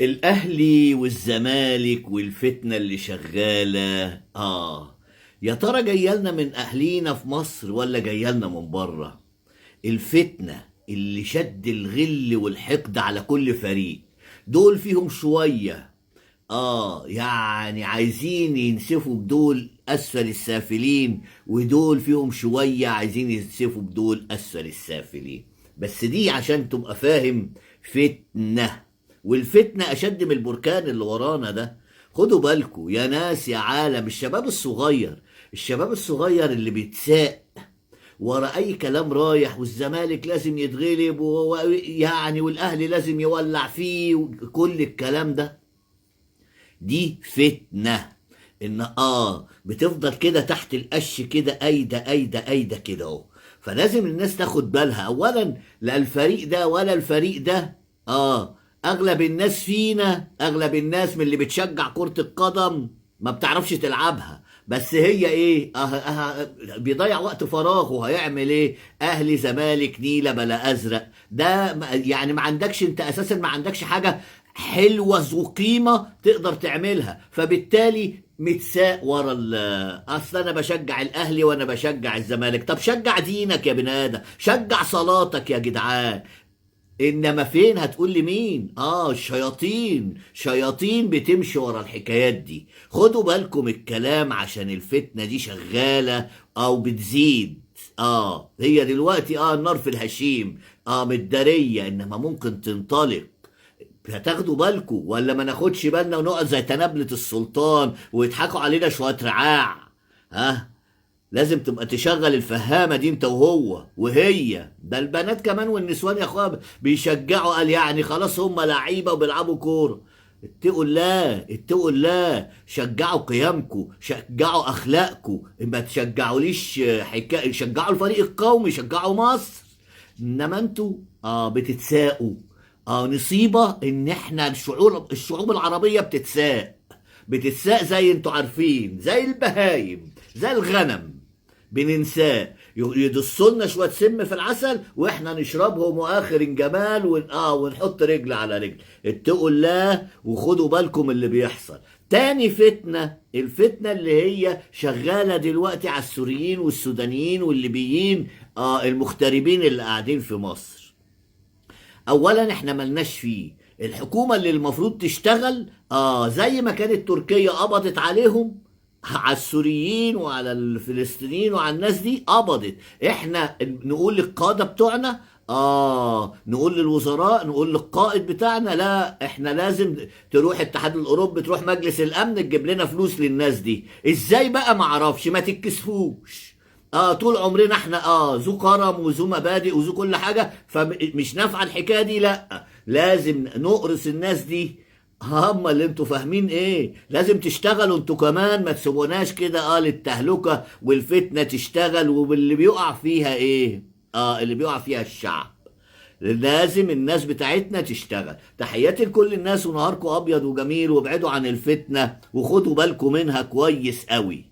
الاهلي والزمالك والفتنة اللي شغالة يا ترى جايلنا من اهلينا في مصر ولا جايلنا من بره؟ الفتنة اللي شد الغل والحقد على كل فريق، دول فيهم شوية يعني عايزين ينسفوا بدول اسفل السافلين، ودول فيهم شوية عايزين ينسفوا بدول اسفل السافلين. بس دي عشان تبقى فاهم فتنة، والفتنة اشد من البركان اللي ورانا ده. خدوا بالكم يا ناس يا عالم، الشباب الصغير، الشباب الصغير اللي بيتساق ورا اي كلام رايح، والزمالك لازم يتغلب ويعني والاهلي لازم يولع فيه وكل الكلام ده، دي فتنة. ان بتفضل كده تحت القش كده، ايده ايده ايده كده اهو. فلازم الناس تاخد بالها، اولا لا الفريق ده ولا الفريق ده. اغلب الناس فينا، اغلب الناس من اللي بتشجع كرة القدم ما بتعرفش تلعبها، بس هي ايه، بيضيع وقت فراغه، هيعمل ايه؟ اهلي زمالك نيلة بلا ازرق ده، يعني ما عندكش انت اساسا، ما عندكش حاجة حلوة ذو قيمة تقدر تعملها، فبالتالي متساق ورا اصل انا بشجع الاهلي وانا بشجع الزمالك. طب شجع دينك يا بني ادم، شجع صلاتك يا جدعان. انما فين هتقول لي مين؟ الشياطين، شياطين بتمشي ورا الحكايات دي. خدوا بالكم الكلام عشان الفتنة دي شغالة او بتزيد. هي دلوقتي النار في الهشيم، متدارية، انما ممكن تنطلق. هتاخدوا بالكم ولا ما ناخدش بالنا ونقعد زي تنابلة السلطان ويضحكوا علينا شوية رعاع؟ ها، لازم تبقى تشغل الفهامة دي انت وهو وهي. ده البنات كمان والنسوان يا اخويا بيشجعوا، قال يعني خلاص هم لعيبة وبيلعبوا كورة. اتقوا الله، اتقوا الله، شجعوا قيمكم، شجعوا اخلاقكم، ما تشجعوليش حكاية، شجعوا الفريق القومي، شجعوا مصر. انما انتوا بتتساقوا. نصيبة ان احنا الشعوب العربية بتتساق، بتتساق زي انتوا عارفين، زي البهايم، زي الغنم، بننساه. يدسوا لنا شوية سم في العسل واحنا نشربهم، واخر الجمال ونحط رجل على رجل. اتقوا الله وخدوا بالكم اللي بيحصل. تاني فتنة، الفتنة اللي هي شغالة دلوقتي على السوريين والسودانيين والليبيين، المغتربين اللي قاعدين في مصر. اولا احنا ملناش فيه، الحكومة اللي المفروض تشتغل زي ما كانت تركيا قبضت عليهم، على السوريين وعلى الفلسطينيين وعلى الناس دي قبضت. احنا نقول للقادة بتوعنا، نقول للوزراء، نقول للقائد بتاعنا، لا احنا لازم تروح الاتحاد الاوروبي، تروح مجلس الامن، تجيب لنا فلوس للناس دي. ازاي بقى؟ معرفش، ما تتكسفوش. طول عمرنا احنا ذو كرم وذو مبادئ وذو كل حاجة، فمش نافعة الحكاية دي. لا لازم نقرص الناس دي. هم اللي انتوا فاهمين ايه، لازم تشتغلوا انتوا كمان، ما تسيبوناش كده للتهلكة والفتنة تشتغل. واللي بيقع فيها ايه؟ اللي بيقع فيها الشعب. لازم الناس بتاعتنا تشتغل. تحياتي لكل الناس، ونهاركم ابيض وجميل، وابعدوا عن الفتنة وخدوا بالكم منها كويس قوي.